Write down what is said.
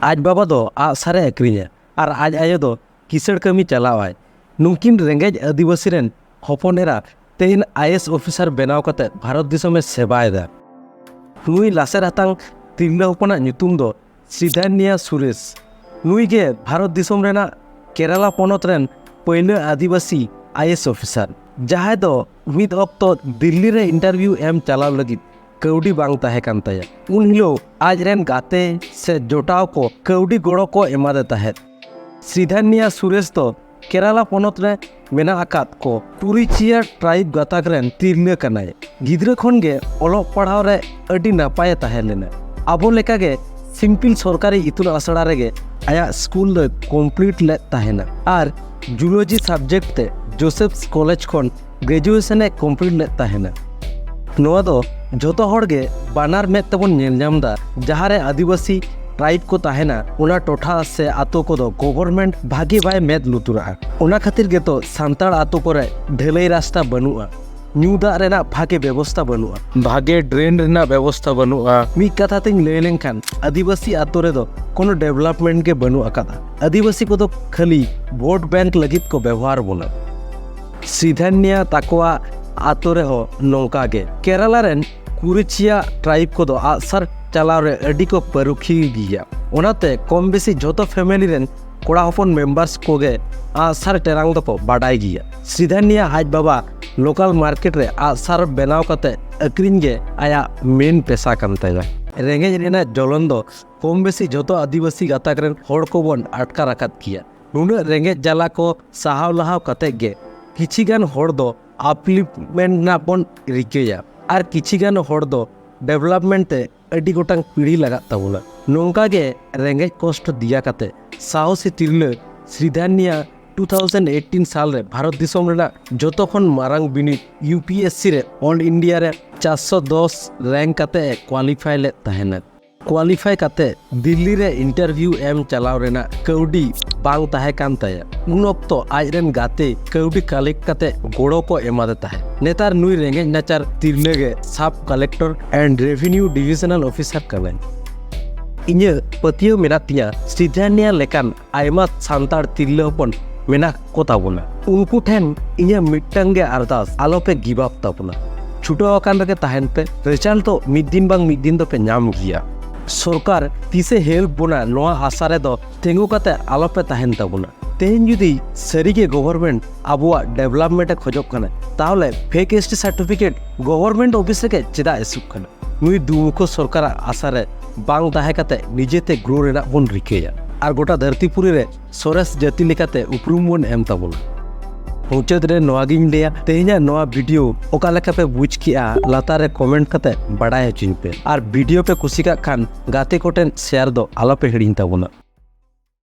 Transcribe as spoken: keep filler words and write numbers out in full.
ᱟᱡ ᱵᱟᱵᱟ ᱫᱚ ᱟᱜᱼᱥᱟᱨᱮ ᱟᱹᱠᱷᱨᱤᱧᱟ ᱟᱨ ᱟᱡ ᱟᱭᱳ ᱫᱚ ᱠᱤᱥᱟᱹᱬ ᱠᱟᱹᱢᱤ ᱪᱟᱞᱟᱣᱟᱭ᱾ ᱱᱩᱝᱠᱤᱱ ᱨᱮᱸᱜᱮᱡ ᱟᱹᱫᱤᱵᱟᱹᱥᱤ ᱨᱮᱱ ᱦᱚᱯᱚᱱ ᱮᱨᱟ ᱛᱮᱦᱮᱧ ᱟᱭᱮᱥ ᱚᱯᱷᱤᱥᱟᱨ ᱵᱮᱱᱟᱣ ᱠᱟᱛᱮ ᱵᱷᱟᱨᱚᱛ ᱫᱤᱥᱚᱢᱮ ᱥᱮᱵᱟᱭᱮᱫᱟ᱾ ᱱᱩᱭ ᱞᱟᱥᱮᱨ ᱦᱟᱛᱟᱝ ᱛᱤᱨᱞᱟᱹ ᱦᱚᱯᱚᱱᱟᱜ ᱧᱩᱛᱩᱢ ᱫᱚ ᱥᱨᱤᱫᱷᱟᱱᱭᱟ ᱥᱩᱨᱮᱥ᱾ ᱱᱩᱭ ᱜᱮ ᱵᱷᱟᱨᱚᱛ ᱫᱤᱥᱚᱢ ᱨᱮᱱᱟᱜ ᱠᱮᱨᱟᱞᱟ ᱯᱚᱱᱚᱛ ᱨᱮᱱ ᱯᱟᱹᱭᱞᱟᱹ ᱟᱹᱫᱤᱵᱟᱹᱥᱤ ᱟᱭᱮᱥ ᱚᱯᱷᱤᱥᱟᱨ, ᱡᱟᱦᱟᱸᱭ ᱫᱚ ᱢᱤᱫ ᱚᱠᱛᱚ ᱫᱤᱞᱞᱤ ᱨᱮ ᱤᱱᱴᱟᱨᱵᱷᱤᱭᱩ ᱮᱢ ᱪᱟᱞᱟᱣ ᱞᱟᱹᱜᱤᱫ ᱠᱟᱹᱣᱰᱤ ᱵᱟᱝ ᱛᱟᱦᱮᱸ ᱠᱟᱱ ᱛᱟᱭᱟ᱾ ᱩᱱ ᱦᱤᱞᱳᱜ ᱟᱡ ᱨᱮᱱ ᱜᱟᱛᱮ ᱥᱮ ᱡᱚᱴᱟᱣ ᱠᱚ ᱠᱟᱹᱣᱰᱤ ᱜᱚᱲᱚ ᱠᱚ ᱮᱢᱟᱫᱮ ᱛᱟᱦᱮᱸᱫ᱾ ᱥᱨᱤᱫᱷᱟᱱᱭᱟ ᱥᱩᱨᱮᱥ ᱫᱚ ᱠᱮᱨᱟᱞᱟ ᱯᱚᱱᱚᱛ ᱨᱮ ᱢᱮᱱᱟᱜ ᱟᱠᱟᱫ ᱠᱚ ᱠᱩᱨᱤᱪᱤᱭᱟ ᱴᱨᱟᱭᱤᱵ ᱜᱟᱛᱟᱠ ᱨᱮᱱ ᱛᱤᱨᱞᱟᱹ ᱠᱟᱱᱟᱭ᱾ ᱜᱤᱫᱽᱨᱟᱹ ᱠᱷᱚᱱ ᱜᱮ ᱚᱞᱚᱜ ᱯᱟᱲᱦᱟᱣ ᱨᱮ ᱟᱹᱰᱤ ᱱᱟᱯᱟᱭᱮ ᱛᱟᱦᱮᱸ ᱞᱮᱱᱟ᱾ ᱟᱵᱚ ᱞᱮᱠᱟᱜᱮ ᱥᱤᱢᱯᱤᱞ ᱥᱚᱨᱠᱟᱨᱤ ᱤᱛᱩᱱ ᱟᱥᱲᱟ ᱨᱮᱜᱮ ᱟᱭᱟᱜ ᱥᱠᱩᱞ ᱫᱚᱭ ᱠᱚᱢᱯᱞᱤᱴ ᱞᱮᱫ ᱛᱟᱦᱮᱱᱟ ᱟᱨ ᱡᱩᱞᱚᱡᱤ ᱥᱟᱵᱡᱮᱠᱴ ᱛᱮ ᱡᱳᱥᱮᱯᱷᱥ ᱠᱚᱞᱮᱡᱽ ᱠᱷᱚᱱ ᱜᱨᱮᱡᱩᱭᱮᱥᱚᱱ ᱮ ᱠᱚᱢᱯᱞᱤᱴ ᱞᱮᱫ ᱛᱟᱦᱮᱱᱟ᱾ ᱱᱚᱣᱟ ᱫᱚ ᱡᱷᱚᱛᱚ ᱦᱚᱲ ᱜᱮ ᱵᱟᱱᱟᱨ ᱢᱮᱫ ᱛᱮᱵᱚᱱ ᱧᱮᱞ ᱧᱟᱢ ᱮᱫᱟ, ᱡᱟᱦᱟᱸ ᱨᱮ ᱟᱹᱫᱤᱵᱟᱹᱥᱤ ᱴᱨᱟᱭᱤᱵ ᱠᱚ ᱛᱟᱦᱮᱱᱟ, ᱚᱱᱟ ᱴᱚᱴᱷᱟ ᱥᱮ ᱟᱛᱳ ᱠᱚᱫᱚ ᱜᱚᱵᱷᱚᱨᱱᱢᱮᱱᱴ ᱵᱷᱟᱜᱮ ᱵᱟᱭ ᱢᱮᱫ ᱞᱩᱛᱩᱨᱟᱜᱼᱟ᱾ ᱚᱱᱟ ᱠᱷᱟᱹᱛᱤᱨ ᱜᱮᱛᱚ ᱥᱟᱱᱛᱟᱲ ᱟᱛᱳ ᱠᱚᱨᱮ ᱰᱷᱟᱹᱞᱟᱹᱭ ᱨᱟᱥᱛᱟ ᱵᱟᱹᱱᱩᱜᱼᱟ, ᱧᱩ ᱫᱟᱜ ᱨᱮᱱᱟᱜ ᱵᱷᱟᱜᱮ ᱵᱮᱵᱚᱥᱛᱟ ᱵᱟᱹᱱᱩᱜᱼᱟ, ᱵᱷᱟᱜᱮ ᱰᱨᱮᱱ ᱨᱮᱱᱟᱜ ᱵᱮᱵᱚᱥᱛᱟ ᱵᱟᱹᱱᱩᱜᱼᱟ᱾ ᱢᱤᱫ ᱠᱟᱛᱷᱟ ᱛᱤᱧ ᱞᱟᱹᱭ ᱞᱮᱱᱠᱷᱟᱱ, ᱟᱹᱫᱤᱵᱟᱹᱥᱤ ᱟᱛᱳ ᱨᱮᱫᱚ ᱠᱳᱱᱳ ᱰᱮᱵᱷᱞᱚᱯᱢᱮᱱᱴ ᱜᱮ ᱵᱟᱹᱱᱩᱜ ᱟᱠᱟᱫᱟ᱾ ᱟᱹᱫᱤᱵᱟᱹᱥᱤ ᱠᱚᱫᱚ ᱠᱷᱟᱹᱞᱤ ᱵᱷᱳᱴ ᱵᱮᱝᱠ ᱞᱟᱹᱜᱤᱫ ᱠᱚ ᱵᱮᱵᱚᱦᱟᱨ ᱵᱚᱱᱟ᱾ ᱥᱤᱫᱷᱟᱱᱭᱟ ᱛᱟᱠᱚᱣᱟᱜ ᱟᱛᱳ ᱨᱮᱦᱚᱸ ᱱᱚᱝᱠᱟ ᱜᱮ᱾ ᱠᱮᱨᱟᱞᱟ ᱨᱮᱱ ᱠᱩᱨᱤᱪᱤᱭᱟ ᱴᱨᱟᱭᱤᱵ ᱠᱚᱫᱚ ᱟᱜᱼᱥᱟᱨ ᱪᱟᱞᱟᱣ ᱨᱮ ᱟᱹᱰᱤ ᱠᱚ ᱯᱟᱹᱨᱩᱠᱷᱤᱭᱟᱹ ᱜᱮᱭᱟ᱾ ᱚᱱᱟᱛᱮ ᱠᱚᱢ ᱵᱮᱥᱤ ᱡᱷᱚᱛᱚ ᱯᱷᱮᱢᱮᱞᱤ ᱨᱮᱱ ᱠᱚᱲᱟ ᱦᱚᱯᱚᱱ ᱢᱮᱢᱵᱟᱨᱥ ᱠᱚᱜᱮ ᱟᱜᱼᱥᱟᱨ ᱴᱮᱨᱟᱝ ᱫᱚᱠᱚ ᱵᱟᱰᱟᱭ ᱜᱮᱭᱟ᱾ ᱥᱤᱫᱷᱟᱱᱭᱟ ᱟᱡ ᱵᱟᱵᱟ ᱞᱳᱠᱟᱞ ᱢᱟᱨᱠᱮᱴ ᱨᱮ ᱟᱜᱼᱥᱟᱨ ᱵᱮᱱᱟᱣ ᱠᱟᱛᱮ ᱟᱹᱠᱷᱨᱤᱧ ᱜᱮ ᱟᱭᱟᱜ ᱢᱮᱱ ᱯᱮᱥᱟ ᱠᱟᱱ ᱛᱟᱭᱟ᱾ ᱨᱮᱸᱜᱮᱡ ᱨᱮᱱᱟᱜ ᱡᱚᱞᱚᱱ ᱫᱚ ᱠᱚᱢ ᱵᱮᱥᱤ ᱡᱷᱚᱛᱚ ᱟᱹᱫᱤᱵᱟᱹᱥᱤ ᱜᱟᱛᱟᱠ ᱨᱮᱱ ᱦᱚᱲ ᱠᱚᱵᱚᱱ ᱟᱴᱠᱟᱨ ᱟᱠᱟᱫ ᱜᱮᱭᱟ᱾ ᱱᱩᱱᱟᱹᱜ ᱨᱮᱸᱜᱮᱡ ᱡᱟᱞᱟ ᱠᱚ ᱥᱟᱦᱟᱣ ᱞᱟᱦᱟᱣ ᱠᱟᱛᱮ ᱜᱮ ᱠᱤᱪᱷᱤ ᱜᱟᱱ ᱦᱚᱲ ᱫᱚ ᱟᱯᱞᱤᱯᱢᱮᱱᱴ ᱨᱮᱱᱟᱜ ᱵᱚᱱ ᱨᱤᱠᱟᱹᱭᱟ ᱟᱨ ᱠᱤᱪᱷᱤ ᱜᱟᱱ ᱦᱚᱲ ᱫᱚ ᱰᱮᱵᱷᱞᱚᱯᱢᱮᱱᱴ ᱛᱮ ᱟᱹᱰᱤ ᱜᱚᱴᱟᱝ ᱯᱤᱲᱦᱤ ᱞᱟᱜᱟᱜ ᱛᱟᱵᱚᱱᱟ᱾ ᱱᱚᱝᱠᱟ ᱜᱮ ᱨᱮᱸᱜᱮᱡ ᱠᱚᱥᱴ ᱫᱤᱭᱟ ᱠᱟᱛᱮ ᱥᱟᱦᱚᱥᱤ ᱛᱤᱨᱞᱟᱹ ᱥᱨᱤᱫᱷᱟᱱᱭᱟ ᱴᱩ ᱛᱷᱟᱣᱡᱮᱱᱰ ᱮᱭᱤᱴᱤᱱ ᱥᱟᱞ ᱨᱮ ᱵᱷᱟᱨᱚᱛ ᱫᱤᱥᱚᱢ ᱨᱮᱱᱟᱜ ᱡᱚᱛᱚ ᱠᱷᱚᱱ ᱢᱟᱨᱟᱝ ᱵᱤᱱᱤᱰ ᱤᱭᱩ ᱯᱤ ᱮᱥ ᱥᱤ ᱨᱮ ᱚᱞ ᱤᱱᱰᱤᱭᱟ ᱨᱮ ᱪᱟᱨᱥᱚ ᱫᱚᱥ ᱨᱮᱝᱠ ᱠᱟᱛᱮ ᱮ ᱠᱣᱟᱞᱤᱯᱷᱟᱭ ᱞᱮᱫ ᱛᱟᱦᱮᱱᱟ᱾ ᱠᱣᱟᱞᱤᱯᱷᱟᱭ ᱠᱟᱛᱮ ᱫᱤᱞᱞᱤ ᱨᱮ ᱤᱱᱴᱟᱨᱵᱷᱤᱭᱩ ᱮᱢ ᱪᱟᱞᱟᱣ ᱨᱮᱱᱟᱜ ᱠᱟᱹᱣᱰᱤ ᱵᱟᱝ ᱛᱟᱦᱮᱸ ᱠᱟᱱ ᱛᱟᱭᱟ᱾ ᱩᱱ ᱚᱠᱛᱚ ᱟᱡ ᱨᱮᱱ ᱜᱟᱛᱮ ᱠᱟᱹᱣᱰᱤ ᱠᱟᱞᱮᱠᱴ ᱠᱟᱛᱮ ᱜᱚᱲᱚ ᱠᱚ ᱮᱢᱟᱫᱮ ᱛᱟᱦᱮᱸᱫ᱾ ᱱᱮᱛᱟᱨ ᱱᱩᱭ ᱨᱮᱸᱜᱮᱡ ᱱᱟᱪᱟᱨ ᱛᱤᱨᱞᱟᱹ ᱜᱮ ᱥᱟᱵ ᱠᱟᱞᱮᱠᱴᱚᱨ ᱮᱱᱰ ᱨᱮᱵᱷᱮᱱᱤᱭᱩ ᱰᱤᱵᱷᱤᱡᱚᱱᱟᱞ ᱚᱯᱷᱤᱥᱟᱨ ᱠᱟᱱᱟᱭ᱾ ᱤᱧᱟᱹᱜ ᱯᱟᱹᱛᱭᱟᱹᱣ ᱢᱮᱱᱟᱜ ᱛᱤᱧᱟᱹ, ᱥᱨᱤᱫᱷᱟᱱᱤᱭᱟ ᱞᱮᱠᱟᱱ ᱟᱭᱢᱟ ᱥᱟᱱᱛᱟᱲ ᱛᱤᱨᱞᱟᱹ ᱦᱚᱯᱚᱱ ᱢᱮᱱᱟᱜ ᱠᱚ ᱛᱟᱵᱚᱱᱟ᱾ ᱩᱱᱠᱩ ᱴᱷᱮᱱ ᱤᱧᱟᱹᱜ ᱢᱤᱫᱴᱟᱝ ᱜᱮ ᱟᱨᱫᱟᱥ, ᱟᱞᱚᱯᱮ give up ᱛᱟᱵᱚᱱᱟ᱾ ᱪᱷᱩᱴᱟᱹᱣ ᱟᱠᱟᱱ ᱨᱮᱜᱮ ᱛᱟᱦᱮᱱ ᱯᱮ, result ᱫᱚ ᱢᱤᱫ ᱫᱤᱱ ᱵᱟᱝ ᱢᱤᱫ ᱫᱤᱱ ᱫᱚᱯᱮ ᱧᱟᱢ ᱜᱮᱭᱟ᱾ ᱥᱚᱨᱠᱟᱨ ᱛᱤᱥᱮ help ᱵᱚᱱᱟ, ᱱᱚᱣᱟ ᱟᱥᱟ ᱨᱮᱫᱚ ᱛᱤᱸᱜᱩ ᱠᱟᱛᱮ ᱟᱞᱚᱯᱮ ᱛᱟᱦᱮᱱ ᱛᱟᱵᱚᱱᱟ᱾ ᱛᱮᱦᱮᱧ ᱡᱩᱫᱤ ᱥᱟᱹᱨᱤᱜᱮ government ᱟᱵᱚᱣᱟᱜ development ᱮ ᱠᱷᱚᱡᱚᱜ ᱠᱟᱱᱟ, ᱛᱟᱦᱚᱞᱮ fake S T certificate government office ᱨᱮᱜᱮ ᱪᱮᱫᱟᱜ issue ᱠᱟᱱᱟ? ᱱᱩᱭ ᱫᱩᱢᱩᱠᱷᱚ ᱥᱚᱨᱠᱟᱨᱟᱜ ᱟᱥᱟ ᱨᱮ ᱵᱟᱝ ᱛᱟᱦᱮᱸ ᱠᱟᱛᱮ ᱱᱤᱡᱮᱛᱮ grow ᱨᱮᱱᱟᱜ ᱵᱚᱱ ᱨᱤᱠᱟᱹᱭᱟ ᱟᱨ ᱜᱚᱴᱟ ᱫᱷᱟᱹᱨᱛᱤ ᱯᱩᱨᱤ ᱨᱮ ᱥᱚᱨᱮᱥ ᱡᱟᱹᱛᱤ ᱞᱮᱠᱟᱛᱮ ᱩᱯᱨᱩᱢ ᱵᱚᱱ ᱮᱢ ᱛᱟᱵᱚᱱᱟ᱾ ᱢᱩᱪᱟᱹᱫ ᱨᱮ ᱱᱚᱣᱟ ᱜᱤᱧ ᱞᱟᱹᱭᱟ, ᱛᱮᱦᱮᱧᱟᱜ ᱱᱚᱣᱟ video ᱚᱠᱟ ᱞᱮᱠᱟ ᱯᱮ ᱵᱩᱡᱽ ᱠᱮᱜᱼᱟ, ᱞᱟᱛᱟᱨ ᱨᱮ comment ᱠᱟᱛᱮ ᱵᱟᱰᱟᱭ ᱦᱚᱪᱚᱧ ᱯᱮ᱾ ᱟᱨ video ᱯᱮ ᱠᱩᱥᱤ ᱠᱟᱜ ᱠᱷᱟᱱ ᱜᱟᱛᱮ ᱠᱚᱴᱷᱮᱱ share ᱫᱚ ᱟᱞᱚᱯᱮ ᱦᱤᱲᱤᱧ ᱛᱟᱵᱚᱱᱟ᱾